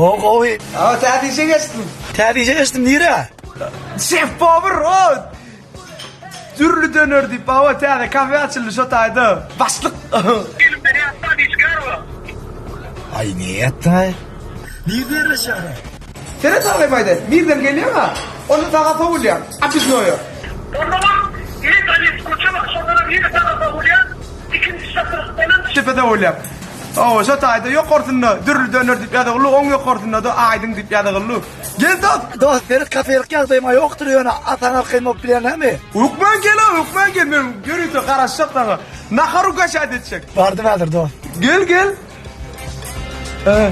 Gowy gowy. Hawa täze işe geçdim. Täze işe geçdim nirä? Şef powar o. Dürli döner diýip hawa täze kafe açyldy şo taýda. Başlyk. Aý ne ýatdyň-aý? Nirde ýerleşýär? Seret aglaýma aýdaý. Nirden gelýäň-a? Onda saga sowulýaň. Apiznoýa. Ondanam Medalis köçe bar, şondanam ýene saga sowulýaň. Ikinji çatrykdanam. Çepe sowulýaň. Hawa, şo taýda ýokarsynda Dürli döner diýip ýazygly, oň ýokarsynda-da Aýdyň diýip ýazygly. Gel dost! Dost, seret kafelik ýagdaýym-a ýokdur ýöne asaň arkaýyn bolup bilýän näme? Hökman gel-a, hökman gel, men ýörite garaşjak saňa. Nahar ugaşat etjek. Bardym häzir dost. Gel, gel. He.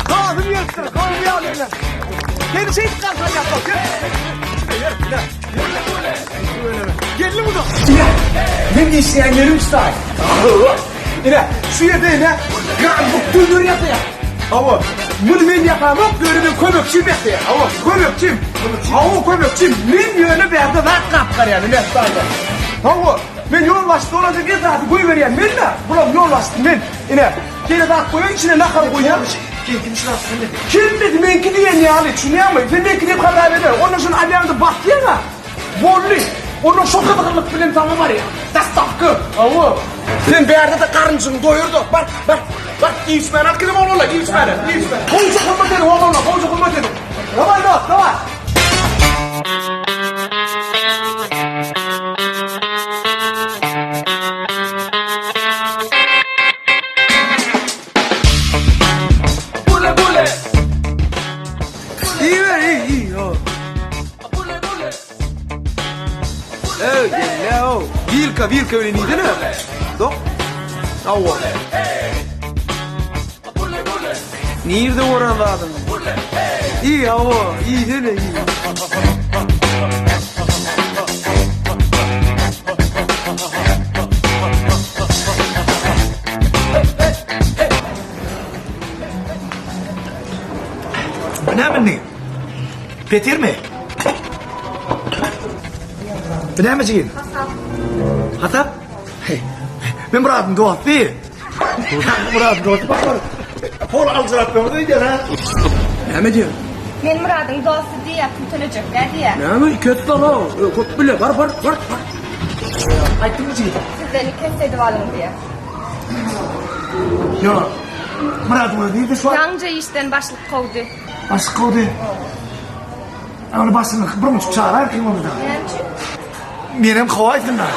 Gazym gelipdir, gowmy ýagdaýlar? Seni şeýdip garşylaýar, gel. Gel, gel. Geldiň uzak. Ine, men işleýän ýerim şu taý. Ine, şu ýerde ine, gambuk döner ýasaýar. Hawa, muny men ýasamok, ýöne men kömekçim ýasaýar. Hawa, kömekçim. Hawa, kömekçim. Men ýöne bärde zat gapgarýan, ine, şu taýda. Hawa, men ýolbaşçy bolanda bir zady goýberýän men-de, bulam ýolbaşçysy men. Ine, şeýle zat goýan, içine nahar goýýan. Hemmesi meňki diýen ýaly, düşünýäňmi? Sen meňki diýip hasap eder. Onda şony alýaňda basýaň-a. Boldy. Onda şo gyzgynlyk bilen saňa barýar. Dostawka. Hawa. Sen bärde-de garynjyňy doýur-da. Bar, bar, bar. Iýip-içmäni alyp geliň oglanlar, iýip-içmäni, iýip-içmäni. Gowja hyzmat ediň oglanlar, gowja hyzmat ediň. Daway dost, daway. Iýiber, iý, iý, ho. Ey, gel, Wilka, wilka bilen iýsene. Dok. Hawa. Nirde gören zadyňy? Iý, hawa, iýsene, iý. Bu näme indi? Petirmi? Bu näme jigim? Hasap. Hasap? Hey, men Myradyň dosty. Myradyň dosty. Bak, bak. Pol aljyrap öňde öýdýän ha. Näme diýýän? Men Myradyň dosty diýýär, pul tölejekkä diýýär. Näme? Iki etse ala, köp bile. Bar, bar, bar, bar. Aýtdyňmy jigim? Sizden iki esse edip alyň diýýär. Ýok. Myradyň özi nirde şu wagt? Ýaňja işden başlyk kowdy. Başlyk kowdy. Ony başlygyň bir munçuk çaga erkin boldy da. Näme üçin? Menem kowaýsynlar.